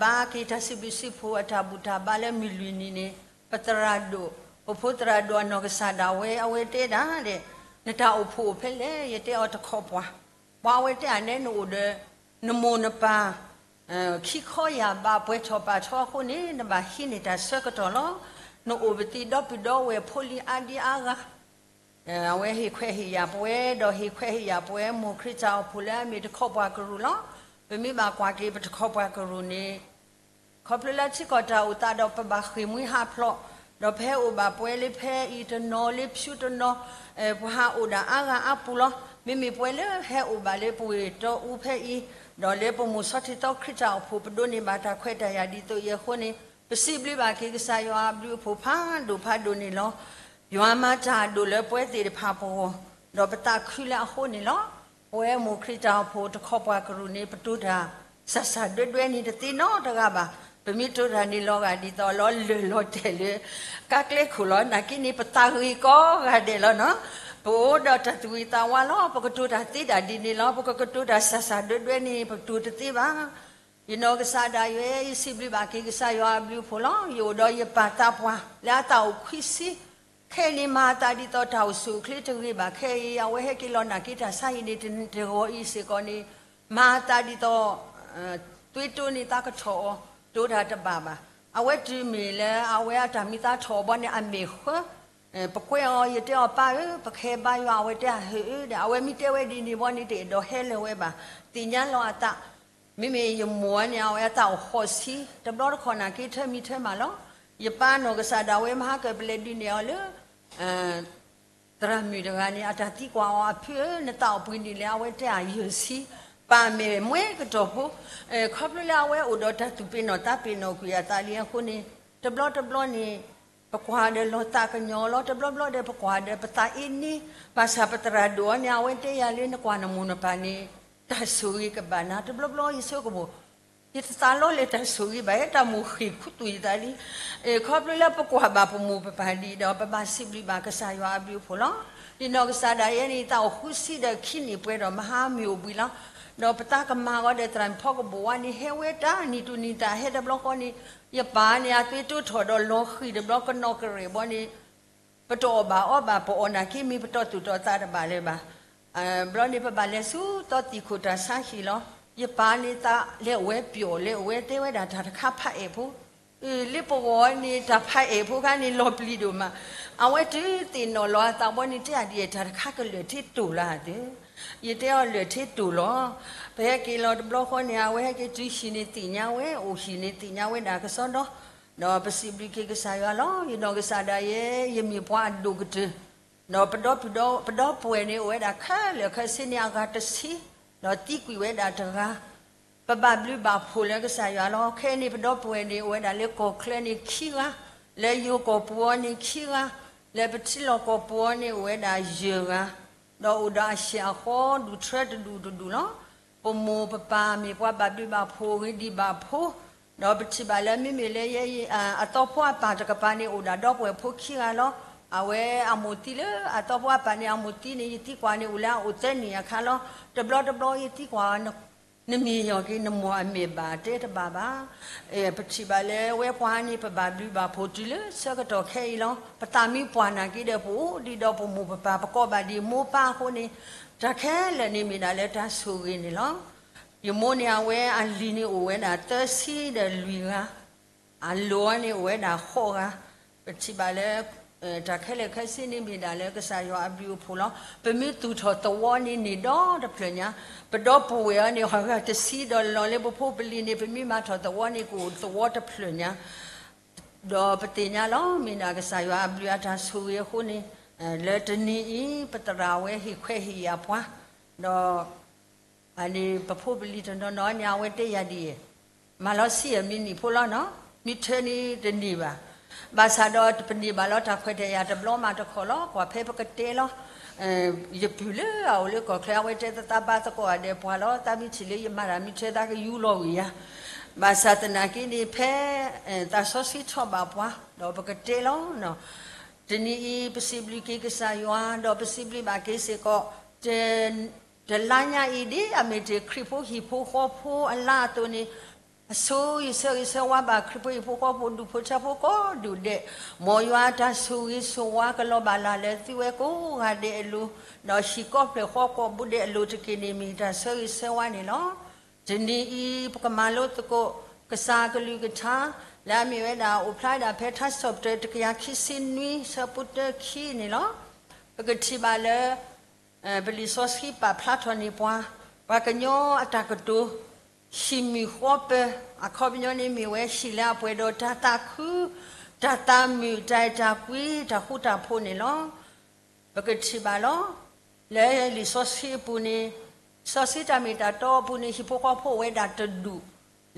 ဘါက့ၤတၢ်စံးဘျုးစံးဖှိၣ်အတၢ်ဘူၣ်တၢ်ဘါလၢမုၢ်လွံၢ်နံၤန့ၣ်, ပသရၣ်ဒိၣ်, ပဖိသရၣ်ဒိၣ်အနီၢ်ကစၢ်ဒၣ်ဝဲ အဝဲတဲဒၣ်ဒဲး, နတၢ်အိၣ်ဖှိၣ်အိၣ်ဖဲလဲၣ်, ယတဲအီၤတခီပှၤ, ပှၤအဝဲတဲအီၤန့ၣ် နအိၣ်ဒီး နမိၢ်နပၢ် ခံခီယၢ်ဘးပှဲၤထီၣ်ပာ်ထီအဃိန့ၣ် နဘၣ်ဟံးန့ၢ်တၢ်ဆၢကတီၢ်လီၤ. နအိၣ်ပသံးဒီပုၢ်ဒီဝဲၢ်ဖိလံၤအါဒံအါဂၤ အဝဲဟ့ၣ်ခွဲးဟ့ၣ်ယာ်ပဝဲ ဒီးဟ့ၣ်ခွဲးဟ့ၣ်ယာ်ပဝဲ မိၢ်ခရံာ်တၢ်အိၣ်ဖှိၣ်လၢအမ့ၢ်တခီပှၤကရူၢ်လီၤ. ပမ့ၢ်ဘၣ်ကွၢ်က့ၤပတခီပှၤကရူၢ်န့ၣ် ခီဖျိလၢထံကီၢ်တၢ်အိၣ်သးဒီးပဘၣ်ဃ့ၢ်မှံဟးဖျိး, ဒီးပဟဲအိၣ်ဘၣ်ပဝဲလၢဖဲအံၤတနီၤလၢဖၠူတနီၤ, ပဟးအိၣ်ဒၣ်အါဂၤအါပူၤလီၤ. မ့မ့ၢ်ပဝဲလၢဟဲအိၣ်ဘၣ်လၢပဝ့ၢ်တီအူဖဲအံၤ, ဒီးလၢပမိၢ်ဆီထံသီခရံာ်တၢ်အိၣ်ဖှိၣ် ပဒိးန့ၢ်ဘၣ်တၢ်ခွဲးတၢ်ယာ်ဒ်သိးအံၤအဃိန့ၣ်, ပစံးဘျုးဘၣ်က့ၤကစၢ်ယွၤအဘျုးအဖှိၣ်ဖးဒိၣ်ဖးဒိၣ်န့ၣ်လီၤ. ယွၤမၤတၢ်အဒိၣ်လၢပဝဲသ့ၣ်တဖၣ်ပဂီၢ်, ဒီးပသးခုလၢအဃိန့ၣ်လီၤ. ပဝဲမိၢ်ခရံာ်တၢ်အိၣ်ဖှိၣ်တခီပှၤကရူၢ်န့ၣ် ပတိၤတၢ်စၢ်စၢ်ဒွဲၣ်ဒွဲၣ်န့ၣ်တသ့နီတဂၤဘၣ်. ပမ့ၢ်တိၤတၢ်န့ၣ်လီၤဂာ်ဒ်သိးလီၤလၢၢ်လီၤတဲာ်လၢ ကါကျဲခိၣ်လီၤ. နာ်က့န့ၣ် ပသးဂ့ၤကိးဂၤဒဲးလီၤနီၤ. ပအိၣ်ဒီးတၢ်သူၣ်ဂ့ၤသးဝါလီၤ. ပကတိၤတၢ်သ့ဒၣ်ဒ်န့ၣ်လီၤ. ပကကတိၤတၢ်စၢ်စၢ်ဒွဲၣ်ဒွဲၣ်န့ၣ် ပကတိၤတသ့ဘၣ်. ယနီၢ်ကစၢ်ဒၣ်ယဲ ယစံးဘျုးဘၣ်က့ၤကစၢ်ယွၤအဘျုးအဖှိၣ်လီၤ. ယအိၣ်ဒီးယပၢ်သးပှၢ် လၢအသးအိၣ်ခွံဆံ, ခဲအံၤန့ၣ် မၤအသးဒ်သိးတၢ်အိၣ်ဆူၣ်အိၣ်ချ့တဂ့ၤဘၣ်. ခဲအံၤ အဝဲဟဲက့ၤလီၤနာ်က့ တၢ်ဆါဟံၣ်န့ၣ် တဂီၤအံၤစ့ၢ်ကီးန့ၣ် မၤအသးဒ်သိး သွံတိၢ်န့ၢ်သးကထီၣ်အီၤ တိၤတၢ်တဘၣ်ဘၣ်. အဝဲတုၤမ့ၢ်လၢအဝဲအတၢ်မံသးထီၣ်အီၤဘီန့ၣ် အမဲာ်ဃၢ ပကွဲအီၤ ယတဲအီၤပၢ်ဧၢ, ပကဟဲဘါယွၤ အဝဲတဲအဟၢၣ်ဧၢဒီး အဝဲမ့ၢ်တဲဝဲဒ်န့ၣ်ဘီန့ၣ် တအဲၣ်ဒိးဟဲလၢၤဝဲဘၣ်. သ့ၣ်ညါလီၤအသး, မ့မ့ၢ်ယမိၢ်န့ၣ် အဝဲအသးအိၣ်ဃိးဆံ, တဘျီတခီၣ်နာ်က့ ထၢမံထၢမးလီၤ. ယပၢ်နီၢ်ကစၢ်ဒၣ်ဝဲ မဟါကၢၣ်ပလဲၤဒုးနဲၣ်အီၤလၢ သရၣ်မုၣ်တဂၤန့ၣ် အတၢ်သံကွၢ်အီၤ အဖုဧၢ, နသးအိၣ်ပှဲၤနံၣ်လဲၣ်, အဝဲတဲအယဲၢ်ဆံ, ပၢ်အမဲာ်မှဲကတီၢ်ဖိ, ခီဖျိလၢအဝဲအိၣ်ဒီးတၢ်သူၣ်ပ့ၤနီၣ်သးပ့ၤနီၣ်ကွံာ်အသးလံအဃိန့ၣ်, တဘျီတဘျီန့ၣ် ပကွၢ်ဒီးလီၤသးကညီၤလီၤ, တဘျီဘျီဒီးပကွၢ်ဒီးပသးအ့န့, ဘၣ်ဆၣ်ပသရၣ်ဒိၣ်အီၤန့ၣ် အဝဲတဲယၤလၢနကွၢ်နမိၢ်နပၢ်န့ၣ် တၢ်ဆိၣ်ဂ့ၤကဘၣ်နၤ, တဘျီဘျီယဆိကမိၣ် ယတသးလီလၢတၢ်ဆိၣ်ဂ့ၤဘၣ်, တၢ်မိၣ်ဃ့ၢ်ခူသူၣ်ယသးလံ. ခီဖျိလၢပကွၢ်ဘၣ်ပမိၢ်ပပၢ်ဒံးဒီး ပဘၣ်စံးဘျုးဘၣ်ကစၢ်ယွၤအဘျုးအဖှိၣ်လီၤ. ယနီၢ်ကစၢ်ဒၣ်ယဲန့ၣ် သးအိၣ်ဃုဆံဒီးခံနံၣ်ပှဲၤဒီး မဟါမ့ၢ်အိၣ်ဘှံးလီၤ. ဒီးပသးကမၤဂီၤဒီးသရၣ်မုၣ်ဖီကဘိၣ်ဝါန့ၣ် ဟဲဝဲတၢ်နံၣ်တူၢ်နံၣ်သးဟဲတဘျီဃီန့ၣ်, ယပၢ်န့ၣ် အသွံတိၢ်ထီၣ်ဒီးလီၤဃံၤတဘျီကနီၣ်ကရဲၣ်ဘီန့ၣ် ပတအီၣ်ဘၣ်အီဘၣ် ပအီၣ်နာ်က့မ့ၢ်ပတီၢ်သူၣ်တီၢ်သးတဘၣ်လၢၤဘၣ်. ဘျီန့ၣ် ပဘၣ်လဲၤဆူသီသံၣ်ခိၣ်တၢ်ဆါဟံၣ်လီၤ. ယပၢ်န့ၣ်သးလဲၤအိၣ်ဝဲပျီၣ် လဲၤအိၣ်ဝဲတဲဝဲဒၣ်တၢ်တခါဖးအဲၣ်ဖိ, လၢပဂီၢ်န့ၣ် တၢ်ဖးအဲၣ်ဖိခါန့ၣ် လီၤပျံၤဒိၣ်မး. အဝဲတုၤသ့ၣ်နီၣ်လီၤအသးဘီန့ၣ် တဲအဒံးတၢ်တခါကလၢာ်ထ့တိၢ်လၢ်သ့, ယတဲအီၤလၢာ်ထ့တိၢ်လီၤ. ပဟဲက့ၤလီၤတဘျီဃီန့ၣ် အဝဲဟဲက့ၤတုၤဟံၣ်န့ၣ်သ့ၣ်ညါဝဲ, အိၣ်ဟံၣ်န့ၣ်သ့ၣ်ညါဝဲဒၣ်ကစီဒီ, ဒီးပစံးဘျုးက့ၤကစၢ်ယွၤလီၤ. ယနီၢ်ကစၢ်ဒၣ်ယဲ ယမ့ၢ်ပှၤအဒိၣ်ကတၢၢ်, ဒီးပဒီပုၢ်ဒီ ပဒီပုၢ်ဝဲၢ်န့ၣ် အိၣ်ဝဲဒၣ်ခဲလၢာ်ခဲဆ့န့ၣ်အဂၤတဆံ, ဒီးသံကွံာ်ဝဲဒၣ်တဂၤ. ပဘၣ်ဘျုးဘၣ်ဖှိၣ်လၢကစၢ်ယွၤလီၤ. ခဲအံၤန့ၣ် ပဒီပုၢ်ဝဲၢ်န့ၣ် အိၣ်ဝဲဒၣ်လၢကီၢ်ချၢန့ၣ်ခံဂၤ, လၢယိၤကီၢ်ပူၤအီၤန့ၣ်ခံဂၤ, လၢပထံလီၢ်ကီၢ်ပူၤအီၤန့ၣ် အိၣ်ဝဲဒၣ်ယဲၢ်ဂၤ, ဒီးအိၣ်ဒီးအဆံးအဃီ ဒူၣ်ထၢတဒူၣ်တဒူၣ်လီၤ. ပမိၢ်ပပၢ်မ့ၢ်ပှၤဘၣ်ဘျုးဘၣ်ဖှိၣ်ဂ့ၤဒံးဘၣ်ဖိ, ဒီးပထံၣ်ဘၣ်လၢမ့မ့ၢ်လၢယဲ အသီဖိအပၢ်တကပၤန့ၣ် အိၣ်ဒၣ်ဒီပုၢ်ဝဲၢ်ဖိခံဂၤလီၤ. အဝဲအမိၢ်သံလၢအသီဖိအပၢ်န့ၣ် အမိၢ်သံန့ၣ် ယသံကွၢ်န့ၣ် အိၣ်လၢအအိၣ်သၢနံၣ်အခါလီၤ. တဘျီတဘျီယသံကွၢ် နမ့ၢ်ယီၤက့ၤ နမိၢ်အမဲာ်ဘၣ်တဲတဘၣ်ဘၣ်. ပထံၣ်ဘၣ်လၢဝဲပှၤန့ၣ် ပဘၣ်ဘျုးဘၣ်ဖှိၣ်တုၤလၢဆၢကတီၢ်ခဲအံၤလီၤ. ပသးမံပှၢ်နာ်က့ဒီး ပအိၣ်ဒံးဒီးပမိၢ်ပပၢ် ပကိးဘၣ်ဒံးမိၢ်ပၢ်အဃိန့ၣ်, တၢ်ခဲလၢာ်န့ၣ်မ့ၢ်ဒၣ်လၢတၢ်ဆိၣ်ဂ့ၤန့ၣ်လီၤ. ယမိၢ်န့ၣ် အဝဲအလံၤန့ၣ်အိၣ်ဝဲဒၣ်သၢဆံဒီးလွံၢ်ဂၤ, အလိၤအီၤန့ၣ်အိၣ်ဝဲဒၣ်ဃိးဂၤ. ပထံၣ်ဘၣ်လၢ တၢ်ခဲလၢာ်ခဲဆ့န့ၣ်မ့ၢ်ဒၣ်လၢကစၢ်ယွၤအဘျုးအဖှိၣ်လီၤ. ပမ့ၢ်သူၣ်ထီၣ်သဝီန့ၣ် န့ၢ်ဒီတဖျၢၣ်ညါ, ပဒီပုၢ်ဝဲၢ်အီၤန့ၣ် အဂၤတဆံဒီးလီၤလၢပဖိပလံၤန့ၣ် ပမ့ၢ်မၤထီၣ်သဝီန့ၣ် ကအိၣ်သဝီတဖျၢၣ်ညါ. ဒီးပသ့ၣ်ညါလီၤ မ့ၢ်ဒၣ်ကစၢ်ယွၤအဘျုးအတၢ်ဆိၣ်ဂ့ၤအဃိန့ၣ်, လၢတနံၤအံၤ ပသရၣ်ဝဲဟ့ၣ်ခွဲးဟ့ၣ်ယာ်ပှၤ, ဒီး အန့ၣ်ပဖိပလံၤတနီၤနီၤန့ၣ် အဝဲတဲယၤဒ်အံၤ, မၤလီၤဆံးအမံးနံးဖိလီၤနီၤ, မ့ၢ်ထၢန့ၣ်တန့ၢ်ဘၣ်. ဘၣ်ဆၣ်ဒီးပန့ၢ်ဘၣ်လီၤတၢ်ခွဲးတၢ်ယာ်တဘျီမးတခီလီၤ, ကွၢ်ဖဲပကတဲလီၤ. ယပုၢ်လၢအအိၣ်လၢကီၢ်ချၢ အဝဲတဲသးဘါသကိးဂၤဒဲးပှၤလီၤ, သးမ့ၢ်ထံၣ်လၢယမၤတၢ်မ့ၢ်ထၢ သးကယူလီၤဝံၤယၤ. ဘၣ်ဆၣ်သနာ်က့န့ၣ် ဖဲသးစီဆှံထီၣ်ဘၣ်ပှၤ ဒီးပကတဲလီၤ. တနံၤအံၤ ပစံးဘျုးက့ၤကစၢ်ယွၤ ဒီးပစံးဘျုးဘၣ်က့ၤစ့ၢ်ကီး တလါညါအံၤ ဒ်အမ့ၢ်တ့ၢ်ခရံာ်ဖိဟံၣ်ဖိဃီဖိအလါအသိးန့ၣ်, အဆိယဆၢဂ့ၤဆၢဝါဘၣ်ခရံာ်ဖိဟံၣ်ဖိဃီဖိဒူၣ်ဖိထၢဖိကိးဒူၣ်ဒဲး, မ်ယွၤအတၢ်ဆိၣ်ဂ့ၤဆိၣ်ဝါကလီၤဘၣ်လၢ်လၢသုဝဲကိးဂၤဒဲးအလိၤ, ဒီးဟံၣ်ကီၢ်ဖျၢၣ်ဃီကိးဘိဒဲးအလိၤတက့ၢ်န့ၣ် မ့ၢ်တၢ်ဆၢဂ့ၤဆၢဝါန့ၣ်လီၤ. တနံၤအံၤ ပကမၤလိသကိး ကစၢ်အကလုၢ်ကထါ လၢအမ့ၢ်ဝဲဒၣ် အိၣ်ဖျါဝဲဒၣ်ဖဲထါစံးထီၣ်ပတြၢၤတကယၤခံဆံနွံ ဆၢဖိတၢခံန့ၣ်လီၤ. ပကထံၣ်ဘၣ်လၢ ပလံာ်စီဆှံပာ်ဖျါထီၣ်န့ၢ်ပှၤ ပှၤကညီအတၢ်ကတိၤ ဟံၣ်မုၢ်ဃီပၢၤ, အခီပညီန့ၣ်မ့ၢ်ဝဲဟံၣ်လၢအပှဲၤဒီးတၢ်သးခု, တၢ်သးမုာ်, တၢ်အဲၣ်တၢ်ကွံ, တၢ်ဃူတၢ်ဖိးန့ၣ်လီၤ. ပကထံၣ်ဘၣ်လီၤ. လၢလံာ်စီဆှံအပူၤန့ၣ်, စီဆှံတၢ်မ့ၢ်တၢ်တီအပူၤန့ၣ် ဟံၣ်ဖိဃီဖိအိၣ်ဝဲဒၣ်တဒူၣ်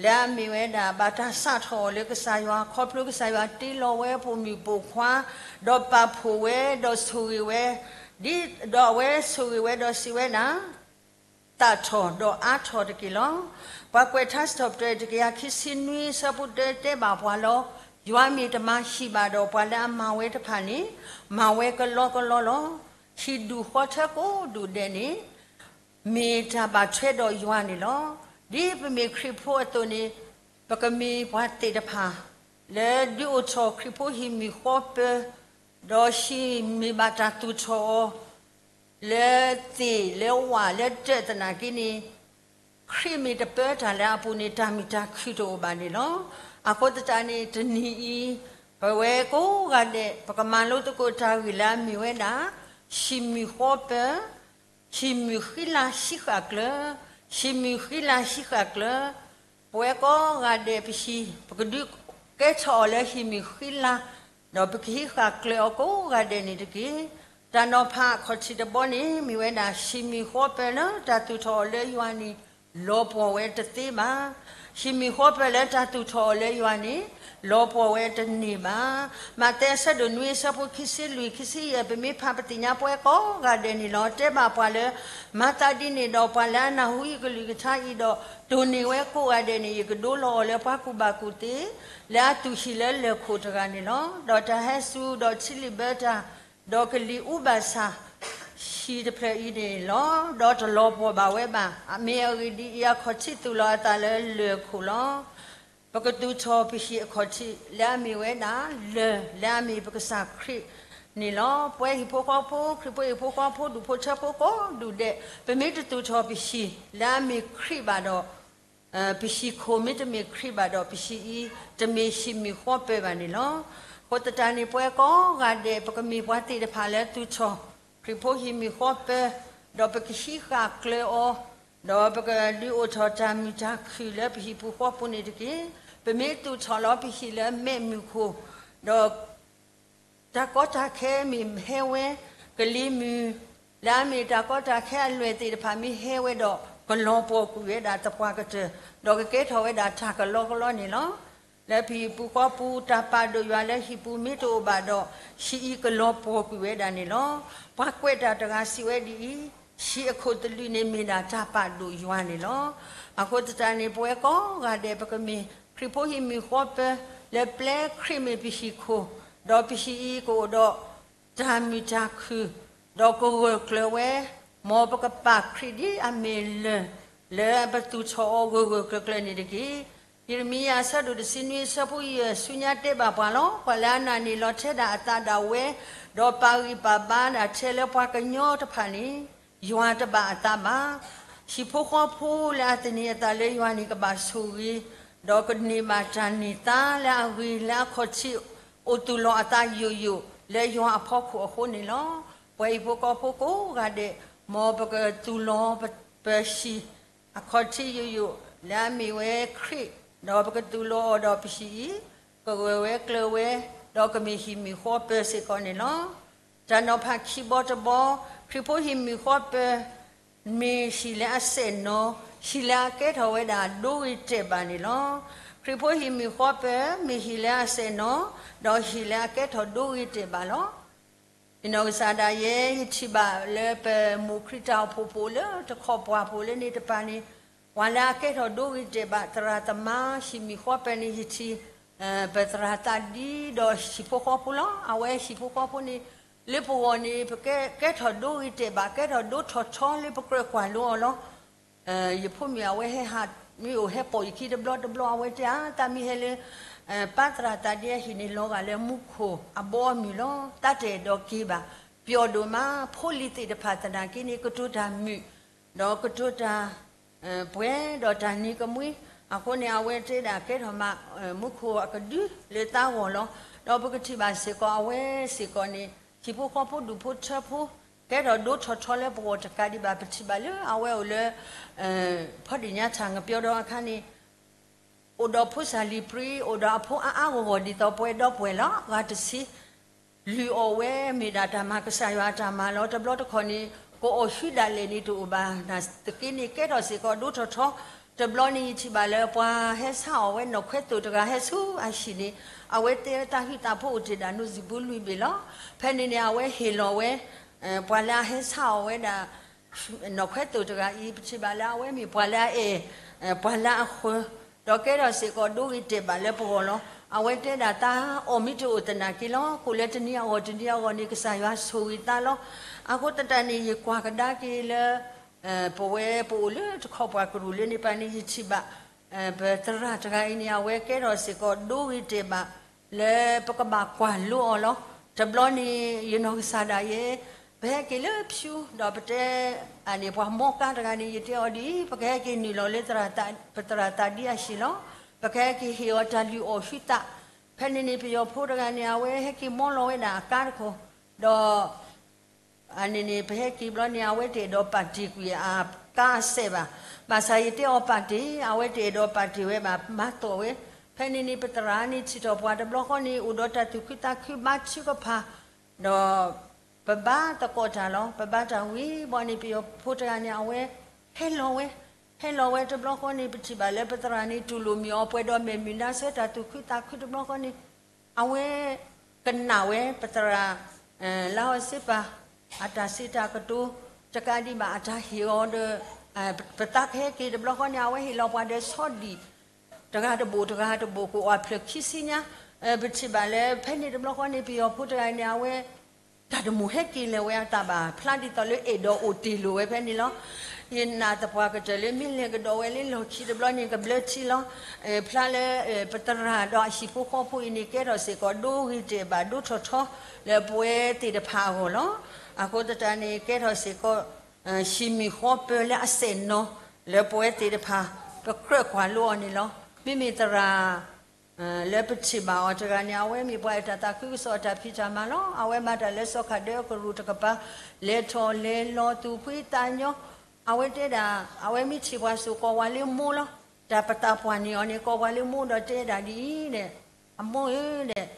လၢအမ့ၢ်ဝဲဒၣ် ဘၣ်တၢ်စးထီၣ်အီၤလၢကစၢ်ယွၤ ခီဖျိကစၢ်ယွၤတ့လီၤဝဲပိာ်မုၣ်ပိာ်ခွါ, ဒီးပာ်ဖှိၣ်ဝဲဒီးဆိၣ်ဂ့ၤဝဲ, ဒီးအဝဲဆိၣ်ဂ့ၤဝဲဒီးစံးဝဲဒၣ် သးထီၣ်ဒီးအါထီၣ်တက့ၢ်လီၤ. ပှၤကွဲးထါစံးထီၣ်ပတြၢၤတကယၤခံဆံနွံ ဆၢဖိတၢတဲဘၣ်ပှၤလီၤ. ယွၤမ့ၢ်တမၤဟံၣ်ဘၣ်ဒီး ပှၤလၢအမၤဝဲတဖၣ်န့ၣ် မၤဝဲကလီကလီလီၤ. ဟံၣ်ဒူၣ်ဃီထၢကိးဒူၣ်ဒဲးန့ၣ် မ့ၢ်တၢ်ဘၣ်ထွဲဒီးယွၤန့ၣ်လီၤ. ဒ်ပမ့ၢ်ခရံာ်ဖိအသိးန့ၣ် ပကမ့ၢ်ပှၤသ့ၣ်တဖၣ် လၢဒုးအိၣ်ထီၣ်ခရံာ်ဖိဟံၣ်မုၢ်ဃီပၢၤ, ဒီးဟံၣ်မ့ၢ်ဘၣ်တၢ်သူၣ်ထီၣ်အီၤ လၢသ့ၣ်လၢဝၣ်လၢတၢၢ်သနာ်က့န့ၣ်, ခရံာ်မ့ၢ်တပၢတၢ်လၢအပူၤန့ၣ် တၢ်မုာ်တၢ်ခုၣ်တအိၣ်ဘၣ်န့ၣ်လီၤ. အဃိသတးန့ၣ် တနံၤအံၤ ပဝဲကိးဂၤဒဲး ပကမၤလိသကိးတၢ်ဂ့ၢ်လၢအမ့ၢ်ဝဲဒၣ် ဟံၣ်မုၢ်ဃီပၢၤ, ဟံၣ်မုၢ်ဃံလၤဟံးဃာ်ကျၢၤ, ဟံၣ်မုၢ်ဃံလၤဟံးဃာ်ကျၢၤ, ပဝဲကိးဂၤဒဲးပဟံၣ် ပကဒုးကဲထီၣ်အီၤလၢဟံၣ်မုၢ်ဃံလၤ, ဒီးပကဟံးဃာ်ကျၢၤအီၤကိးဂၤဒဲးန့ၣ်တက့ၢ်. တၢ်နီၤဖးအခီၣ်ထံးတဘီန့ၣ် မ့ၢ်ဝဲဒၣ် ဟံၣ်မုၢ်ဃီပၢၤလၢတၢ်သူၣ်ထီၣ်အီၤလၢယွၤန့ၣ် လီၤပှီၢ်ဝဲတသ့ဘၣ်. ဟံၣ်မုၢ်ဃီပၢၤလၢတၢ်သူၣ်ထီၣ်အီၤလၢယွၤန့ၣ် လီၤပှီၢ်ဝဲတန့ၢ်ဘၣ်. မးသဲအဆၢဒိၣ်နွံအဆၢဖိခံဆံလွံၢ် ခံဆံယဲၢ် ပမ့ၢ်ဖးပသ့ၣ်ညါပဝဲကိးဂၤဒဲးန့ၣ်လီၤ. တဲဘၣ်ပှၤလၢ မၤသးဒ်န့ၣ်ဒီး ပှၤလၢအနၢ်ဟူယကလုၢ်ကထါအံၤဒီး တိၢ်န့ၢ်ဝဲကိးဂၤဒဲးန့ၣ် ယကဒိလီၤအီၤလၢပှၤကူၣ်ဘၣ်ကူၣ်သ့ လၢအတူၢ်ဟံၣ်လၢလၢၢ်ခိၣ်တဂၤန့ၣ်လီၤ. ဒီးတၢ်ဟဲစူၤဒီးထံလုၢ်ဘၢတၢ် ဒီးကလံၤအူဘၣ်ဆၣ် ဟံၣ်တဖျၢၣ်အံၤန့ၣ်လီၤ. ဒီးတလီၤပှီၢ်ဘၣ်ဝဲဘၣ်. မ့ၢ်အဂ့ၢ်ဒ်အံၤ အခီၣ်ထံးသူၣ်လီၤအသးလၢလၢၢ်ခိၣ်လီၤ. ပကသူၣ်ထီၣ်ပဟံၣ်အခီၣ်ထံး လၢအမ့ၢ်ဝဲဒၣ် လၢၢ်လၢအမ့ၢ်ပကစၢ်ခရံာ်န့ၣ်လီၤ. ပဝဲဟံၣ်ဖိဃီဖိ ခရံာ်ဖိဟံၣ်ဖိဃီဖိ ဒူၣ်ဖိထၢဖိကိးဒူၣ်ဒဲး ပမ့ၢ်တသူၣ်ထီၣ်ပဟံၣ် လၢအမ့ၢ်ခရံာ်ဘၣ်ဒီး ပဟံၣ်ခိၣ်မ့တမ့ၢ်ခရံာ်ဘၣ်ဒီး ပဟံၣ်အံၤ တမ့ၢ်ဟံၣ်မုၢ်ဃီပၢၤဘၣ်န့ၣ်လီၤ. အဃိသတးန့ၣ် ပဝဲကိးဂၤဒဲး ပကမ့ၢ်ပှၤသ့ၣ်တဖၣ်လၢသူၣ်ထီၣ် ခရံာ်ဖိဟံၣ်မုၢ်ဃီပၢၤ, ဒီးပကဟံးဃာ်ကျၢၤအီၤ, ဒီးပကဒုးအိၣ်ထီၣ်တၢ်မုာ်တၢ်ခုၣ်လၢပဟံၣ်ပူၤဃီပူၤန့ၣ်တက့ၢ်. ပမ့ၢ်သူၣ်ထီၣ်လီၤပဟံၣ်လၢမဲးမုၢ်ခိၣ်, ဒီး တၢ်ကီတၢ်ခဲမ့ၢ်ဟဲဝဲ, ကလံၤမုၢ် လၢအမ့ၢ်တၢ်ကီတၢ်ခဲအလွဲၢ်သ့ၣ်တဖၣ်မ့ၢ်ဟဲဝဲဒီး ကလီၤပှီၢ်ကွံာ်ဝဲဒၣ်သပှၢ်ကတၢၢ်, ဒီးကကဲထီၣ်ဝဲဒၣ်တၢ်ကလီကလီန့ၣ်လီၤ. လၢပဟံၣ်ပူၤဃီပူၤ တၢ်ပာ်ဒိၣ်ယွၤလၢဟံၣ်ပူၤမ့ၢ်တအိၣ်ဘၣ်ဒီး ဟံၣ်အံၤကလီၤပှီၢ်ကွံာ်ဝဲဒၣ်န့ၣ်လီၤ. ပှၤကွဲးတၢ်တဂၤစံးဝဲဒ်အံၤ, ဟံၣ်အခိၣ်သလုးန့ၣ်မ့ၢ်ဒၣ်တၢ်ပာ်ဒိၣ်ယွၤန့ၣ်လီၤ. အဃိသတးန့ၣ် ပဝဲကိးဂၤဒဲး ပကမ့ၢ်ခရံာ်ဖိဟံၣ်မုၢ်ဃီပၢၤ လၢပျဲခရံာ်မ့ၢ်ပဟံၣ်ခိၣ်, ဒီးပဟံၣ်အံၤကအိၣ်ဒီး တၢ်မုာ်တၢ်ခုၣ်, ဒီးကဂၢၢ်ကျၢၤဝဲ, မ်ပကပာ်ခရံာ်ဒ်အမ့ၢ်လၢၢ် လၢပသူၣ်ထီၣ်အီၤဂၢၢ်ဂၢၢ်ကျၢၤကျၢၤန့ၣ်တက့ၢ်. ယံးရမံယၤအဆၢဒိၣ်တဆံနွံအဆၢဖိယဲၢ် ဆူညါတဲဘၣ်ပှၤလီၤ. ပှၤလၢအနာ်န့ၢ်လီၤထဲဒၣ်အသးဒၣ်ဝဲ, ဒီးပာ်ဂံၢ်ပာ်ဘါဒၣ်ထဲလၢပှၤကညီတဖၣ်န့ၣ် ယွၤတဘၣ်အသးဘၣ်. ဟံၣ်ဖိဃီဖိလၢအသန့ၤအသးလၢယွၤန့ၣ် ကဘၣ်ဆိၣ်ဂ့ၤ, ဒီးကန့ၢ်ဘၣ်တၢ်န့ၢ်သါလၢအဂ့ၤလၢအခီၣ်ထံး အိၣ်သူၣ်လီၤအသးယိာ်ယိာ် လၢယွၤအဖီခိၣ်အဃိန့ၣ်လီၤ. ပှၤဟံၣ်ဖိဃီဖိကိးဂၤဒဲး, မ်ပကသူၣ်လီၤပဟံၣ် အခီၣ်ထံးယိာ်ယိာ် လၢအမ့ၢ်ဝဲခရံာ်, ဒီးပကသူၣ်လီၤအီၤဒီးပဟံၣ်အံၤ ကဂၢၢ်ဝဲကျၢၤဝဲ, ဒီးကမ့ၢ်ဟံၣ်မုၢ်ဃီပၢၤစ့ၢ်ကီးန့ၣ်လီၤ. တၢ်နီၤဖးခံဘီတဘီ, ခရံာ်ဖိဟံၣ်မုၢ်ဃီပၢၤ မ့ၢ်ဟံၣ်လၢအစဲၣ်နီၤ, ဟံၣ်လၢအကဲထီၣ်ဝဲဒၣ်ဒိဂ့ၤတဲာ်ဘၣ်န့ၣ်လီၤ. ခရံာ်ဖိဟံၣ်မုၢ်ဃီပၢၤ မ့ၢ်ဟံၣ်လၢအစဲၣ်နီၤ, ဒီးဟံၣ်လၢအကဲထီၣ်ဒိဂ့ၤတဲာ်ဘၣ်လီၤ. ယနီၢ်ကစၢ်ဒၣ်ယဲ ယထံၣ်ဘၣ်လၢပမိၢ်ခရံာ်တၢ်အိၣ်ဖှိၣ်ဖိလၢတခီပှၤဖိလၢန့ၣ်တပၤန့ၣ်, ပှၤလၢအကဲထီၣ်ဒိဂ့ၤတဲာ်ဘၣ် သရၣ်သမါ ဟံၣ်မုၢ်ဃီပၢၤန့ၣ် ယထံၣ် ပသရၣ်သးဒံဒီးဟံၣ်ဖိဃီဖိလီၤ. အဝဲဟံၣ်ဖိဃီဖိန့ၣ် လၢပဂီၢ်န့ၣ် ပကဲကဲထီၣ်ဒိဂ့ၤတဲာ်ဘၣ် ကဲထီၣ်ဒိထီၣ်ထီလၢပကြၢးကွၢ်လိအီၤလီၤ. ယဖိမုၣ်အဝဲဟဲဟး မ့ၢ်အိၣ်ဟဲပိာ်ယခံတဘျီတဘျီ အဝဲတဲဧါ တၢ်မ့ၢ်ဟဲလၢ ပၢ်သရၣ်သးဒ့အဟံၣ်န့ၣ် လီၤဂာ်လၢမူခိၣ်အဘီအမုၢ်လီၤ. တၢ်တအဲၣ်ဒိးက့ၤဘၣ်, ပျီဒိၣ်မး, ဖိလံၤသ့ၣ်တဖၣ်သနာ်က့န့ၣ် ကတိၤတၢ်မုာ်, ဒီးကတိၤတၢ် ပှဲၤဒီးတၢ်နံၤကမှံ, အဃိန့ၣ် အဝဲတဲဒၣ်ကဲထီၣ်မး မူခိၣ်အကဒုလၢတၢ်ဂီၤလီၤ. ဒီးပကထံၣ်ဘၣ်စ့ၢ်ကီး အဝဲစ့ၢ်ကီးန့ၣ် ဟံၣ်ဖိဃီဖိဒူၣ်ဖိထၢဖိ ကဲထီၣ်ဒိထီၣ်ထီလၢပဂီၢ်တကးဒံးဘၣ် ပထံၣ်ဘၣ်လၢအဝဲအိၣ်လၢ ဖီဒံၣ်ညါထၣ်ငပျီဒီအခါန့ၣ် အိၣ်ဒီးဖိစၢ်လံၤပြံ အိၣ်ဒီးအဖိအါအါဂီၢ်ဂီၢ်ဒ်သိးပဝဲဒီပုၢ်ဝဲၢ်လီၤ. ဂၤတဆံ လုၢ်အီၣ်ဝဲမ့ၢ်ဒၣ်တၢ်မၤကစၢ်ယွၤအတၢ်မၤလီၤ. တဘျီတခီၣ်န့ၣ် ကအီၣ်ဟုဒၣ်လဲာ်န့ၣ်တအိၣ်ဘၣ် နာ်သက့န့ၣ် ကဲထီၣ်စ့ၢ်ကီးဒိထီၣ်ထီ, တဘျီန့ၣ်ယထံၣ်ဘၣ်လၢပှၤဟဲဆါအီၣ်ဝဲနီၣ်ခွဲသိၣ်တဂၤဟဲဆူအဟံၣ်န့ၣ် အဝဲတဲတၢ်ဟုၣ်သးဖိအိၣ်တ့ၢ်ဒၣ် နိၣ်စံၣ်ပူလွံၢ်ဘ့ၣ်လီၤ. ဖဲန့ၣ်န့ၣ် အဝဲဟ့ၣ်လီၤဝဲ ပှၤလၢအဟဲဆါအီၣ်ဝဲဒၣ် နီၣ်ခွဲသိၣ်တဂၤအံၤ ပထံၣ်ဘၣ်လၢအဝဲမ့ၢ်ပှၤလၢအအဲၣ် ပှၤလၢအဃၢၤ, ဒီးကဲထီၣ်စ့ၢ်ကီးဒိဂ့ၤတဲာ်ဘၣ်လၢပဂီၢ်လီၤ. အဝဲတဲဒၣ်တၢ်အီၣ်မ့ၢ်တအိၣ်သနာ်က့လီၤ. ကိးလၢတနံၤအဂီၢ်တနံၤအဂီၢ်န့ၣ် ကစၢ်ယွၤဆိၣ်ဂ့ၤသးလီၤ. အဃိသတးန့ၣ် ယကွၢ်ကဒါက့ၤလၢ ပဝဲပအိၣ်လၢတခီပှၤကရူၢ်လၢန့ၣ်ပၤန့ၣ် ယထံၣ်ဘၣ် ပသရၣ်တဂၤအံၤန့ၣ် အဝဲကဲထီၣ်စ့ၢ်ကီးဒိဂ့ၤတဲာ်ဘၣ် လၢပကဘၣ်ကွၢ်လိအီၤလီၤ. တဘျီန့ၣ် ယနီၢ်ကစၢ်ဒၣ်ယဲ ပဟဲက့ၤလၢဖၠူ ဒီးပတဲ အန့ၣ်ပှၤမီကါတဂၤန့ၣ် ယတဲအီၤဒ်အံၤ ပကဟဲက့ၤနုာ်လီၤလၢ ပသရၣ်သးဒ့အဟံၣ်လီၤ. ပကဟဲက့ၤဟ့ၣ်အီၤတၢ်လုၢ်အီၣ်ဟုသး, ဖဲန့ၣ်န့ၣ် ပယီၤဖိတဂၤန့ၣ် အဝဲဟဲက့ၤမီလီၤဝဲဒၣ်အကါတခိၣ်, ဒီး အန့ၣ်န့ၣ် ပဟဲက့ၤဘျီန့ၣ် အဝဲတအဲၣ်ဒိးပာ်တ့ၢ်ကွံာ်အကါအစဲးဘၣ်. ဘၣ်ဆၣ်ယတဲအီၤပာ်တ့ၢ် အဝဲတအဲၣ်ဒိးပာ်တ့ၢ်ဝဲဘၣ် မၤသီၣ်ဝဲ. ဖဲန့ၣ်န့ၣ် ပသရၣ်န့ၣ်ထံၣ်ထီၣ်ပှၤတဘျီဃီန့ၣ် အိၣ်ဒီးတၢ်သူၣ်ခုသးခုဘါထုကဖၣ်, ဒီး ပဘါသကိးတၢ်လီၤ. ပဘါတၢ်ဝံၤဘီန့ၣ် ပယီၤဖိတဂၤန့ၣ် အဝဲ ဟဲလီၤဝဲ, ဟဲလီၤဝဲတဘျီဃီန့ၣ် ပထံၣ်ဘၣ်လၢပသရၣ်န့ၣ် တူၢ်လိာ်မုာ်အီၤပှဲၤဒီးမဲာ်မုာ်နါဆၢတၢ်သူၣ်ခုသးခုတဘျီဃီန့ၣ် အဝဲ ကနၣ်ဝဲ ပသရၣ် လါအီၤစ့ပၤ အတၢ်စံးတၢ်ကတိၤ တကးဒံးဘၣ်အတၢ်ဟ့ၣ်အီၤဒီး ပသးကဟဲက့ၤတဘျီဃီန့ၣ် အဝဲဟ့ၣ်လီၤပှၤဒီးဆီဒံၣ် တဂၤတဘိၣ်တဂၤတဘိၣ် ကအိၣ်အဖျၢၣ်ခံဆံညါ, ပထံၣ်ဘၣ်လၢ ဖဲန့ၣ်တဘျီဃီန့ၣ် ပယီၤဖိတဂၤန့ၣ် အဝဲ တၢ်တမိၣ်ဟဲက့ၤလၢၤဝဲအသးဘၣ် ဖျါဒ်သိးလၢအဲၣ်ဒိးအိၣ်တ့ၢ်လိာ်ဝဲဖဲန့ၣ်လီၤ. ယနာ်သပှၢ်ကတၢၢ်လၢမ့ၢ်လဲၤကဒီးဝဲလၢလီၢ်ခံတဘျီန့ၣ် ကဘျၢထံလီၤ. ဖျါလၢ ပသရၣ်ဒီးအဟံၣ်ဖိဃီဖိအံၤန့ၣ် ကဲထီၣ်စ့ၢ်ကီးဒိဂ့ၤတဲာ်ဘၣ်ဒိထီၣ်ထီ လၢပဝဲသ့ၣ်တဖၣ်အဂီၢ်လီၤ. အဃိသတးန့ၣ် ကဲထီၣ်စ့ၢ်ကီး ဟံၣ်မုၢ်ဃီပၢၤလၢအစဲၣ်နီၤ လၢပဝဲသ့ၣ်တဖၣ် ပကြၢးကွၢ်လိအီၤန့ၣ်လီၤ. မ့မ့ၢ်သရၣ် လၢပထံၣ်ဘၣ်အီၤတဂၤန့ၣ် အဝဲမ့ၢ်ပှၤအဲၣ်တၢ်သးခုကစီၣ်အတၢ်ဖံးတၢ်မၤလီၤ. အဝဲမၤတၢ်လၢစီၤခၣ်ဒၢအကရူၢ်တကပၤ လဲၤထီၣ်လဲၤလီၤသူၣ်ဖှံသးညီ, အဝဲတဲဒၣ် အဝဲမ့ၢ်ထံၣ်ပှၤစိာ်ကိးဝၤလၢမိၢ်လီၤ. တၢ်ပသးပှၢ်န့ၢ်အီၤန့ၣ် ကိးပှၤလၢမိၢ်ဒီးတဲဒၣ်ဒ်အံၤန့ၣ်, အမိၢ်ဧၢဒီး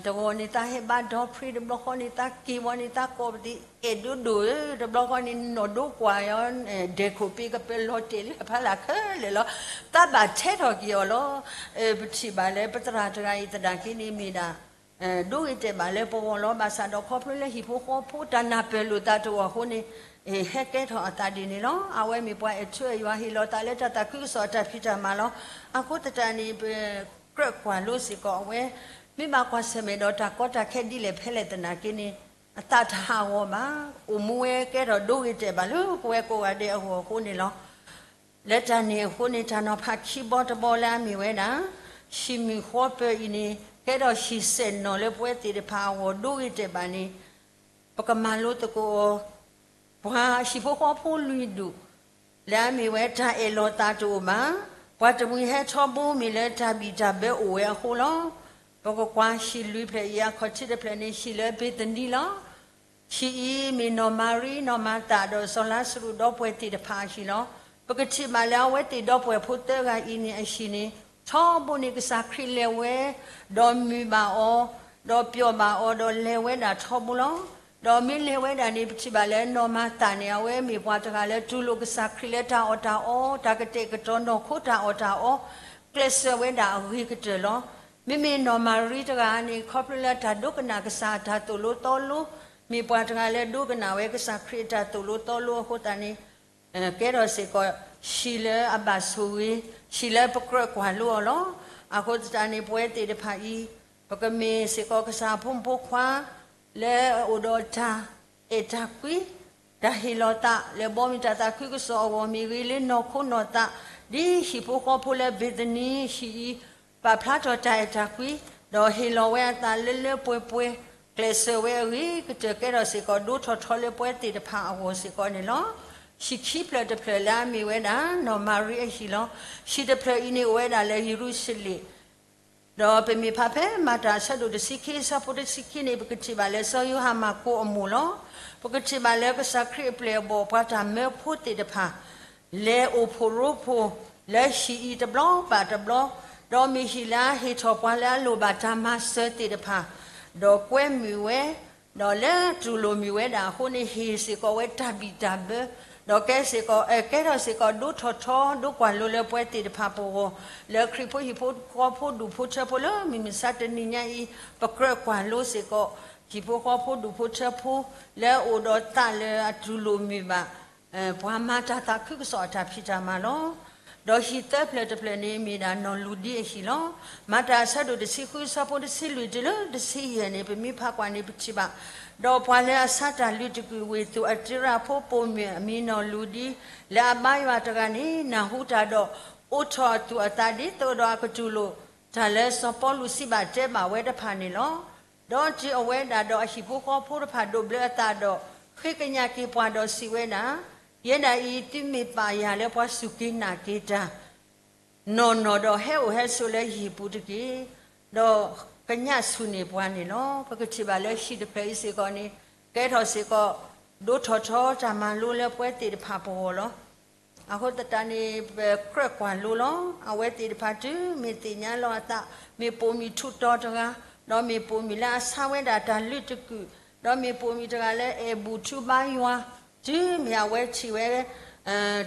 တဂီၤန့ၣ် သးဟဲဘါဒီဖှ့တဘျီဃီန့ၣ် သးက့ၤဝံၤန့ၣ် သးကိးပသံး အဲၣ်ဒိးဒိၣ်ဧၢ, တဘျီဃီန့ၣ် နီၢ်ဒိကွၢ်အီၤ ဒဲခိၣ်ပ့ကပၢၤလီၤတဲာ်လၢအဖီလာ်ခဲလၢာ်လီၤ. သးဘၣ်ထဲထီၣ်က့ၤအီၤလီၤ. ပထံၣ်ဘၣ်လၢပသရၣ်တဂၤအံၤသနာ်က့န့ၣ်မ့ၢ်ဒၣ် ဒိဂ့ၤတဲာ်ဘၣ်လၢပဂီၢ်လီၤ. ဘၣ်ဆၣ်ဒီးခီဖျိလၢဟံၣ်ဖိဃီဖိတၢ်နၢ်ပၢၢ်လိာ်သးတအိၣ်အဃိန့ၣ် ဟဲကဲထီၣ်အသးဒ်န့ၣ်လီၤ. အဝဲမ့ၢ်ပှၤအဲၣ်ထူအဲၣ်ယွၤဟ့ၣ်လီၤသးလၢတၢ်သးခုကစီၣ်အတၢ်ဖံးတၢ်မၤလီၤ. အဃိသတးန့ၣ် ပကြၢးကွၢ်လိစ့ၢ်ကီးအဝဲ မ့ၢ်ဘၣ်ကွၢ်ဆၢၣ်မဲာ်ဒီးတၢ်ကီတၢ်ခဲဒ်လဲၣ်ဖဲလဲၣ်သနာ်က့န့ၣ် အသးတဟးဂီၤဘၣ်. အိၣ်မူဝဲကဲထီၣ်ဒိဂ့ၤတဲာ်ဘၣ်လၢပဝဲကိးဂၤဒဲးအဂီၢ်အဃိန့ၣ်လီၤ. လၢတၢ်န့ၣ်အဃိန့ၣ် တၢ်နီၤဖးခံဘီတဘီလၢအမ့ၢ်ဝဲဒၣ် ဟံၣ်မုၢ်ဃီပၢၤအံၤန့ၣ် ကဲထီၣ်ဟံၣ်စဲၣ်နီၤလၢပဝဲသ့ၣ်တဖၣ်အဂီၢ်ဒိဂ့ၤတဲာ်ဘၣ်န့ၣ် ပကမၤလိသကိးအီၤ ပှၤဟံၣ်ဖိဃီဖိလွံၢ်ဒူၣ် လၢအမ့ၢ်ဝဲတၢ်အဲၣ်လီၤသးတအိၣ်ဘၣ်. ပှၤတမှံၤဟဲထီဘိမ့ၢ်လၢတၢ်ဘံၣ်တၢ်ဘၢအိၣ်ဝဲအဃိလီၤ. ပကကွၢ်ဟံၣ်လွံၢ်ဖျၢၣ်အံၤ အခီၣ်ထံးတဖျၢၣ်န့ၣ် ဟံၣ်လၢဘ့ၤသနံလီၤ. ဟံၣ်အံၤမ့ၢ်နီၢ်မၤရံ နီၢ်မၤသး ဒီးစီၤလါစရူးဒီပုၢ်ဝဲၢ်သ့ၣ်တဖၣ်အဟံၣ်လီၤ. ပကထံၣ်ဘၣ်လၢအဝဲသ့ၣ်ဒီပုၢ်ဝဲၢ်ဖိသၢဂၤအံၤန့ၣ်အဟံၣ်န့ၣ် ထီဘိန့ၣ်ကစၢ်ခရံာ်လဲၤဝဲ ဒီးမုာ်ဘၣ်အီၤ ဒီးပျီၢ်ဘၣ်အီၤ ဒီးလဲၤဝဲဒၣ်ထီဘိလီၤ. ဒီးမ့ၢ်လဲၤဝဲဒၣ်န့ၣ် ပထံၣ်ဘၣ်လၢနီၢ်မၤသးန့ၣ် အဝဲမ့ၢ်ပှၤတဂၤလၢတူၢ်လိာ်ကစၢ်ခရံာ်လၢတၢ်အီၣ်တၢ်အီ တၢ်ကတဲာ်ကတီၤနီၢ်ခိတၢ်အီၣ်တၢ်အီ ကျဲးစၢးဝဲဒၣ်အဂ့ၤကတၢၢ်လီၤ. မ့မ့ၢ်နီၢ်မၤရံတဂၤန့ၣ် ခီဖျိလၢတၢ်ဒိကနၣ်ကစၢ်အတၢ်သိၣ်လိသီလိ မ့ၢ်ပှၤတဂၤလၢဒိကနၣ်ဝဲကစၢ်ခရံာ်အတၢ်သိၣ်လိသီလိအဃိသတးန့ၣ် ကဲထီၣ်စ့ၢ်ကီး ဟံၣ်လၢအဘၣ်ဆိၣ်ဂ့ၤ ဟံၣ်လၢပကြၢးကွၢ်လိအီၤလီၤ. အဃိသတးန့ၣ် ပဝဲသ့ၣ်တဖၣ်အံၤ ပကမ့ၢ်စ့ၢ်ကီးကစၢ်အဖိမုၣ်ဖိခွါ လၢအအိၣ်ဒီးတၢ်အဲၣ်တၢ်ကွံ တၢ်ဟ့ၣ်လီၤသး လၢဘီမုၢ်တၢ်သးခုကစီၣ်အဂီၢ်မ့ၢ်ဂ့ၤ လၢနီၢ်ခိနီၢ်သး ဒ်ဟံၣ်ဖိဃီဖိလၢဘ့ၤသနံဟံၣ်အံၤ ပာ်ဖျါထီၣ်တၢ်အဲၣ်တၢ်ကွံ, ဒီးဟ့ၣ်လီၤဝဲအသးလၢလၢပှဲၤပှဲၤ, ကျဲးစၢးဝဲအဂ့ၤကတၢၢ် ကဲထီၣ်စ့ၢ်ကီးဒိထီၣ်ထီလၢပဝဲသ့ၣ်တဖၣ်အဂီၢ်စ့ၢ်ကီးန့ၣ်လီၤ. ဟံၣ်ခံဖျၢၣ်တဖျၢၣ်လၢအမ့ၢ်ဝဲဒၣ် နီၢ်မၤရံအဟံၣ်လီၤ. ဟံၣ်တဖျၢၣ်အံၤန့ၣ်အိၣ်ဝဲဒၣ်လၢယရူၤၡလ့ၣ် ဒီးပမ့ၢ်ဖးဖဲမၤတၢ်အဆၢဒိၣ်တဆံခံ အဆၢဖိတဆံခံန့ၣ် ပကထံၣ်ဘၣ်လၢစီၤယိၤဟၣ်မၢ်ကူးအမိၢ်လီၤ. ပကထံၣ်ဘၣ်လၢကစၢ်ခရံာ်အပျဲၢ်အဘီၣ် ပှၤတၢ်မၢဖိသ့ၣ်တဖၣ် လဲၤအိၣ်ဖှိၣ်ရိဖှိၣ် လၢဟံၣ်အံၤတဘျီဘၣ်တဘျီ, ဒီးမ့ၢ်ဟံၣ်လၢအဟ့ၣ်ထီၣ်ပှၤလၢအလိၣ်ဘၣ်တၢ်မၤစၢၤသ့ၣ်တဖၣ်, ဒီးကွဲမုာ်ဝဲ ဒီးလၢတူၢ်လိာ်မုာ်ဝဲဒၣ်အဃိန့ၣ် ဟ့ၣ်စ့ၢ်ကီးဝဲတၢ်ဘံၣ်တၢ်ဘၢ, ဒီးကဲစ့ၢ်ကီး ကဲထီၣ်စ့ၢ်ကီးဒိထီၣ်ထီ ဒိကွၢ်လိလၢပဝဲသ့ၣ်တဖၣ်ပဂီၢ်, လၢခရံာ်ဖိဟံၣ်ဖိဃီဖိဒူၣ်ဖိထၢဖိလၢမုၢ်မဆါတနံၤညါအံၤ ပကြၢးကွၢ်လိစ့ၢ်ကီး ဟံၣ်ဖိဃီဖိဒူၣ်ဖိထၢဖိ လၢအအိၣ်ဒီးသးလၢအတူၢ်လိာ်မုာ်ဘၣ် ပှၤမၤတၢ်သးခုကစီၣ်အတၢ်ဖံးတၢ်မၤလီၤ. ဒီးဟံၣ်သၢဖျၢၣ်တဖျၢၣ်န့ၣ်မ့ၢ်ဒၣ်နီၢ်လူၤဒံအဟံၣ်လီၤ. မၤတၢ်အဆၢဒိၣ်တဆံဃု အဆၢဖိတဆံလွံၢ်တုၤလၢတဆံယဲၢ်န့ၣ် ပမ့ၢ်ဖးကွၢ်န့ၣ်ပထံၣ်ဘၣ်, ဒီးပှၤလၢအဆါတၢ်လုးတကုာ်ဝ့ၢ်သူးအတရၣ်ဖိပိာ်မုၣ်အမံၤနီၢ်လူၤဒံ လၢအဘါယွၤတဂၤန့ၣ် နၢ်ဟူတၢ်ဒီး အိးထီၣ်အသူၣ်အသးဒ်သိးဒီးအကတူၢ်လိာ်တၢ်လၢစီၤပီလူးစံးဘၣ်တဲဘၣ်ဝဲတဖၣ်န့ၣ်လီၤ. ဒီးတုၤအဝဲဒၣ်ဒီးအဟံၣ်ဖိဃီဖိတဖၣ်ဒိးဘျၢအသးဒီး ဃ့ကညးက့ၤပှၤဒီးစံးဝဲဒၣ်, ယဲဒၣ်အံၤ သုမ့ၢ်ပာ်ယၤလၢပှၤစူၢ်က့ၤနာ်က့ၤတၢ် နီၢ်နီၢ်ဒီးဟဲအိၣ်ဟဲဆိးလၢယဟံၣ်ပူၤတက့ၢ်. ဒီးကညးဆူၣ်န့ၢ်ပှၤန့ၣ်လီၤ. ပကထံၣ်ဘၣ်လၢဟံၣ်တဖျၢၣ်အံၤစ့ၢ်ကီးန့ၣ် ကဲထီၣ်စ့ၢ်ကီး ဒိထီၣ်ထီတၢ်မၤလိလၢပဝဲသ့ၣ်တဖၣ်ပဂီၢ်လီၤ. အဃိသတးန့ၣ် ပကြၢးကွၢ်လိလီၤ. အဝဲသ့ၣ်တဖၣ်တုၤမ့ၢ်သ့ၣ်ညါလီၤအသး, မ့ၢ်ပိာ်မုၣ်ထူးတီၤတဂၤ, ဒီးမ့ၢ်ပိာ်မုၣ်လၢအဆါဝဲဒၣ်တၢ်လုးတကုာ်, ဒီးမ့ၢ်ပိာ်မုၣ်တဂၤလၢအဲၣ်ဘူၣ်ထူဘါယွၤ, တုၤမ့ၢ်အဝဲထံၣ်ဝဲ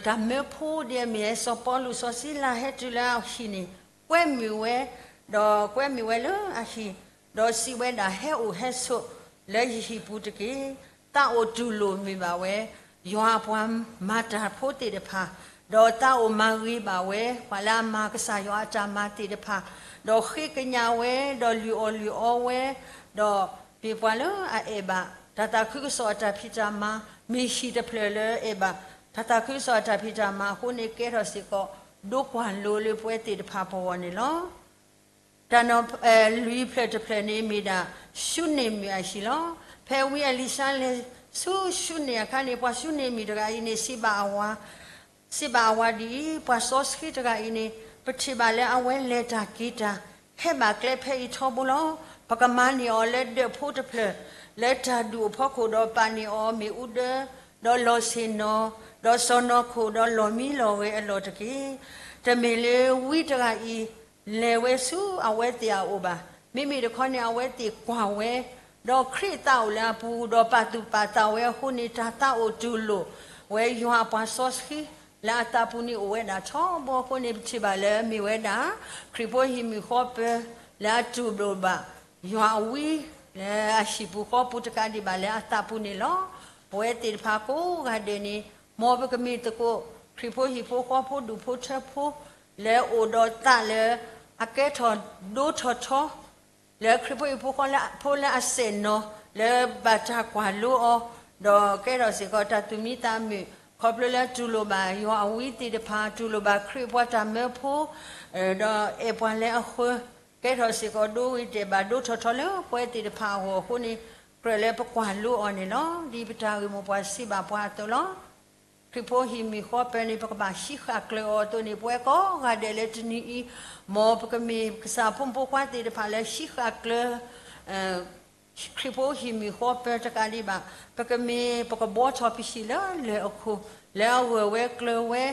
တၢ်မၢဖိဒ်အမ့ၢ်စီၤပီလူးစီၤစံလၤဟဲတုၤလၢအဟံၣ်န့ၣ်, ကွဲမုာ်ဝဲ, ဒီးကွဲမုာ်ဝဲလၢအဟံၣ်, ဒီးစံးဝဲဒၣ် ဟဲအိၣ်ဟဲဆိးလၢယဟံၣ်ပူၤတက့ၢ်. သးအိၣ်တူၢ်လိာ်မုာ်ဘၣ်ဝဲ ယွၤအပှၤမၤတၢ်ဖိသ့ၣ်တဖၣ်, ဒီးသးအိၣ်မၤဂ့ၤဘၣ်ဝဲ ပှၤလၢအမၤကစၢ်ယွၤအတၢ်မၤသ့ၣ်တဖၣ်, ဒီးဃ့ကညးဝဲ, ဒီးလုၢ်အီၣ်လုၢ်အီဝဲ, ဒီးမ့ၢ်ပှၤလၢအအဲၣ်ဘၣ် တၢ်သးခုကစီၣ်အတၢ်ဖံးတၢ်မၤ, မ့ၢ်ဟံၣ်တဖျၢၣ်လၢအဲၣ်ဘၣ် တၢ်သးခုကစီၣ်အတၢ်ဖံးတၢ်မၤအဃိန့ၣ် ကဲထီၣ်စ့ၢ်ကီး ဒိကွၢ်လိလၢပဝဲသ့ၣ်တဖၣ်ပဂီၢ်န့ၣ်လီၤ. တၢ်နီၢ်လွံၢ်ဖျၢၣ်တဖျၢၣ်န့ၣ်မ့ၢ်ဒၣ် ၡူန့ၢ်မုၣ်အဟံၣ်လီၤ. ဖဲဝံအလံၤၡါလဲၤဆူၡူန့ၣ်အခါန့ၣ် ပှၤၡူန့ၢ်မုၣ်တဂၤအံၤန့ၣ် စံးဘၣ်အဝၤဒ်အံၤ, ပှၤစီဆှံတဂၤအံၤန့ၣ် ပထံၣ်ဘၣ်လၢအဝဲလဲၤတၢ်က့ၤတၢ် ဟဲဘၣ်ကျဲဖဲအံၤထီဘိလီၤ. ပကမၤန့ၢ်အီၤလၢဒၢးဖိတဖျၢၣ် လၢတၢ်ဒူၣ်အဖီခိၣ်ဒီးပာ်န့ၢ်အီၤမ့ၣ်အူဒၢ, ဒီးလီၢ်ဆ့ၣ်နီၤ, ဒီးစီၢ်နီၤခိၣ်ဒီးလီၢ်မံလီၢ်ဂဲၤအလီၢ်တက့ၢ်. တမ့ၢ်လၢဝံတဂၤအံၤ လဲၤဝဲဆူအဝဲသ့ၣ်အအိၣ်ဘၣ်. မ့မ့ၢ်တခီန့ၣ် အဝဲသ့ၣ်ကွၢ်ဝဲ, ဒီးခရံာ်အသးအိၣ်လၢအပူၤ, ဒီးပာ်သူၣ်ပာ်သးဝဲအဃိန့ၣ် တၢ်သးအိၣ်တူၢ်လိာ်ဝဲယွၤအပှၤစီဆှံ လၢအသးပူၤန့ၣ်အိၣ်ဝဲဒၣ်ထီဘိအဃိန့ၣ် ပထံၣ်ဘၣ်လၢမ့ၢ်ဝဲဒၣ် ခရံာ်ဖိဟံၣ်မုၣ်ဃီပၢၤ လၢအတူၢ်လိာ်ဘၣ် ယွၤအဝံ လၢအဟံၣ်ပူၤဃီပူၤတကးဒံးဘၣ်လၢအသးပူၤန့ၣ်လီၤ. ပဝဲသ့ၣ်တဖၣ်ကိးဂၤဒဲးန့ၣ် မ်ပကမ့ၢ်သကိး ခရံာ်ဖိဟံၣ်ဖိဃီဖိဒူၣ်ဖိထၢဖိ လၢအအိၣ်ဒီးသးလၢ အကဲထီၣ်ဒိထီၣ်ထီ လၢခရံာ်ဖိဟံၣ်ဖိဃီဖိလၢအစဲၣ်နီၤ လၢဘၣ်တၢ်ကွၢ်လိအီၤ, ဒီးကဲထီၣ်စ့ၢ်ကီးတၢ်သူၣ်မံသးမုာ် ခီဖျိလၢတူၢ်လိာ်ဘၣ်ယွၤအဝံသ့ၣ်တဖၣ်, တူၢ်လိာ်ဘၣ်ခရံာ်ပှၤတၢ်မၢဖိ ဒီးအဲၣ်ပှၤလၢအဃၢၤ, ကဲထီၣ်စ့ၢ်ကီးဒိဝံၤတဲာ်ဘၣ်ဒိထီၣ်ထီလၢပဝဲသ့ၣ်တဖၣ်အဂီၢ်အဃိန့ၣ် ကြၢးလၢပကွၢ်လိအီၤန့ၣ်လီၤ. ဒ်ပတၢ်ဂ့ၢ်မိၢ်ပှၢ်စံးဘၣ်ပှၤအသိးလီၤ. ခရံာ်ဖိဟံၣ်မုၣ်ဃီပၢၤန့ၣ် ပကဘၣ်ဟံးဃာ်ကျၢၤအီၤအသိးန့ၣ် ပဝဲကိးဂၤဒဲးလၢတနံၤအံၤ မ်ပကမ့ၢ်ကစၢ်ဖိမုၣ်ဖိခွါသ့ၣ်တဖၣ်လၢဟံးဃာ်ကျၢၤ ခရံာ်ဖိဟံၣ်မုၣ်ဃီပၢၤတကးဒံးဘၣ်, ပကမ့ၢ်ပကဘှီထီၣ်ပဟံၣ်လၢလၢၢ်အခိၣ် လၢအဂၢၢ်ဝဲကျၢၤဝဲ,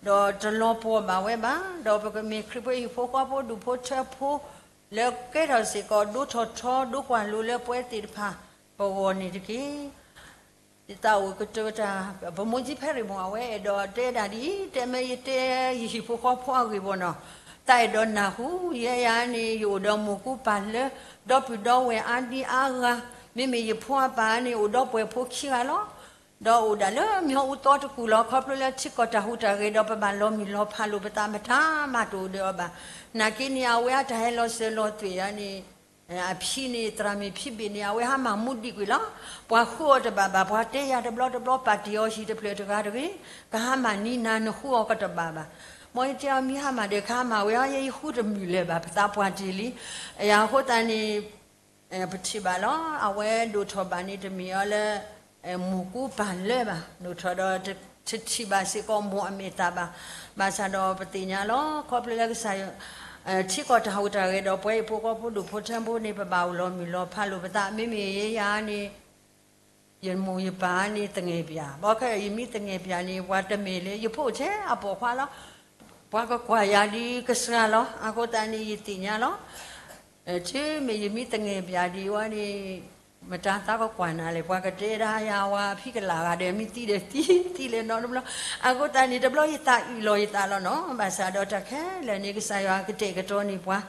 ဒီးတလီၤပှီၢ်ဘၣ်ဝဲဘၣ်, ဒီးပကမ့ၢ်ခရံာ်ဖိဟံၣ်ဖိဃီဖိဒူၣ်ဖိထၢဖိ လၢကဲထီၣ်စ့ၢ်ကီးဒိထီၣ်ထီဒိကွၢ်လိလၢပဝဲသ့ၣ်တဖၣ်ပဂီၢ်န့ၣ်တက့ၢ်. ယသးအိၣ်ကတိၤတၢ် ပမိၢ်ကၠံဖဲရ့ၣ်မိၢ် အဝဲအဲၣ်ဒိးတဲဒၣ်ဒ်အံၤ, တဲမ့ၢ်ယတဲယဟံၣ်ဖိဃီဖိအဂ့ၢ်ဘၣ်နီၤ, သးအဲၣ်ဒိးနၢ်ဟူ, ယဲယၤန့ၣ် ယအိၣ်ဒီးမိၢ်ကူပၢ်လၢ ဒီပုၢ်ဒီဝဲၢ်အါဒံအါဂၤ, မ့မ့ၢ်ယဖိအပၢ်န့ၣ် အိၣ်ဒီးပှဲၤဖိခံဂၤလီၤ. ဒီးအိၣ်ဒၣ်လၢမ့ၢ်အူသီတကူၣ်လီၤ. ခီဖျိလၢထံကီၢ်တၢ်ဟူးတၢ်ဂဲၤဒီး ပဘၣ်လီၤမုၢ်လီၤဖးလိာ်ပသး မတၤမးတအိၣ်ဒီးအီၤဘၣ်. နာ်က့န့ၣ် အဝဲအတၢ်ဟဲလီၤစၢၤလီၤသွဲၣ်ယၤန့ၣ် အဖံန့ၣ် သရၣ်မုၣ်ဖံဘ့ၣ်န့ၣ် အဝဲဟါမၢ်မူဒံးကွံာ်လီၤ. ပှၤဃုအီၤတဘၣ်ဘၣ်, ပှၤတဲယၤတဘျီတဘျီ ပာ်တ့ၢ်အီၤဟံၣ်တဖျၢၣ်တဂၤတဂ့ၤ, ကဟါမၢ်နံၤနၤနဃုအီၤကတဘၣ်ဘၣ်. မ်ယတဲအီၤမံၤဟါမၢ်ဒီး ကဟါမၢ်ဝဲအီၤ ယဲယဃုတမုာ်လၢၤဘၣ် ပသးပှၢ်တ့ၢ်လံ. အဃိသတးန့ၣ် ပထံၣ်ဘၣ်လီၤ. အဝဲဒိၣ်ထီၣ်ဘၣ်န့ၣ် တမ့ၢ်အီၤလၢ မိၢ်ကူပၢ်လၢဘၣ်, ဒိၣ်ထီၣ်ဒီး တထံၣ်ဘၣ်စ့ၢ်ကီးမိၢ်အမဲာ်သးဘၣ်. ဘၣ်ဆၣ်ဒီးပသ့ၣ်ညါလီၤ. ခီဖျိလၢကစၢ်ယွၤ ထံကီၢ်တၢ်ဟူးတၢ်ဂဲၤဒီး ပဝဲယဖိဃီဖိဒူၣ်ဖိထၢဖိန့ၣ် ပဘၣ်အိၣ်လီၤမုၢ်လီၤဖးလိာ်ပသး. မ့မ့ၢ်ယၤန့ၣ် ယမိၢ်ယပၢ်န့ၣ်သငဲၣ်ပၠး, ဘၣ်ခဲအံၤ ယမ့ၢ်သငဲၣ်ပၠးန့ၣ် ပှၤတမ့ၢ်လၢယဖိၣ်ထဲအပိာ်ခွါလီၤ. ပှၤကကွၢ်ယၤဒ်ကစှၤလီၤ. အဃိသတးန့ၣ် ယသ့ၣ်ညါလီၤ. တုၤမ့ၢ်ယမ့ၢ်သငဲၣ်ပၠးဒံးဝဲန့ၣ် မတၤသးကကွၢ်နၤလဲၣ်. ပှၤကတဲဒၣ်ယၤဝဲဖံကလးဂၤဒီး မ့ၢ်သံဒီးသံ, သံလဲၤနီတဘျီ. အဃိသတးန့ၣ် တဘျီယသးအုးလီၤယသးလီၤနီၤ. ဘၣ်ဆၣ်ဒီးတၢ်ခဲလၢာ်န့ၣ် ကစၢ်ယွၤကတဲာ်ကတီၤန့ၢ်ပှၤ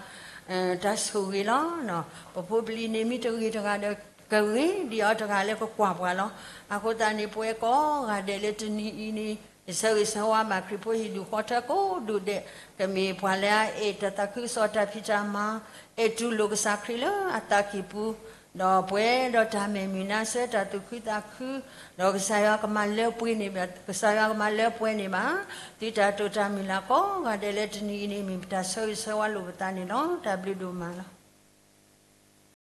တၢ်ဆိၣ်ဂ့ၤလီၤ. ပဖိပလံၤန့ၣ် မ့ၢ်တဂ့ၤတဂၤဒီး ကဂ့ၤဒံးအီၤတဂၤလၢကကွၢ်ပှၤလီၤ. အဃိသတးန့ၣ် ပဝဲကိးဂၤဒဲးလၢတနံၤအံၤန့ၣ် ယဆၢဂ့ၤဆၢဝါဘၣ်ခရံာ်ဖိဟံၣ်ဒူၣ်ဃီထၢကိးဒူၣ်ဒဲး, ကမ့ၢ်ပှၤလၢအအဲၣ်တၢ်သးခုကစီၣ်တၢ်ဖံးတၢ်မၤ, အဲၣ်တူၢ်လိာ်ကစၢ်ခရံာ်လၢအသးကံၢ်ပူၤ, ဒီးပှဲၤဒီးတၢ်မဲာ်မုာ်နါဆၢ တၢ်သူၣ်ခုသးခု, ဒီးကစၢ်ယွၤကမၤလၢပှဲၤန့ၢ်ဘၣ်, ကစၢ်ယွၤကမၤလၢပှဲၤန့ၢ်ဘၣ် သုတၢ်တိာ်တၢ်မုၢ်လၢ်ကိးဂၤဒဲးလၢတနံၤအံၤန့ၣ် မ့ၢ်ပတၢ်ဆၢဂ့ၤဆၢဝါလိာ်ပသးန့ၣ်လီၤ. တၢ်ဘျုးဒိၣ်မးလီၤ.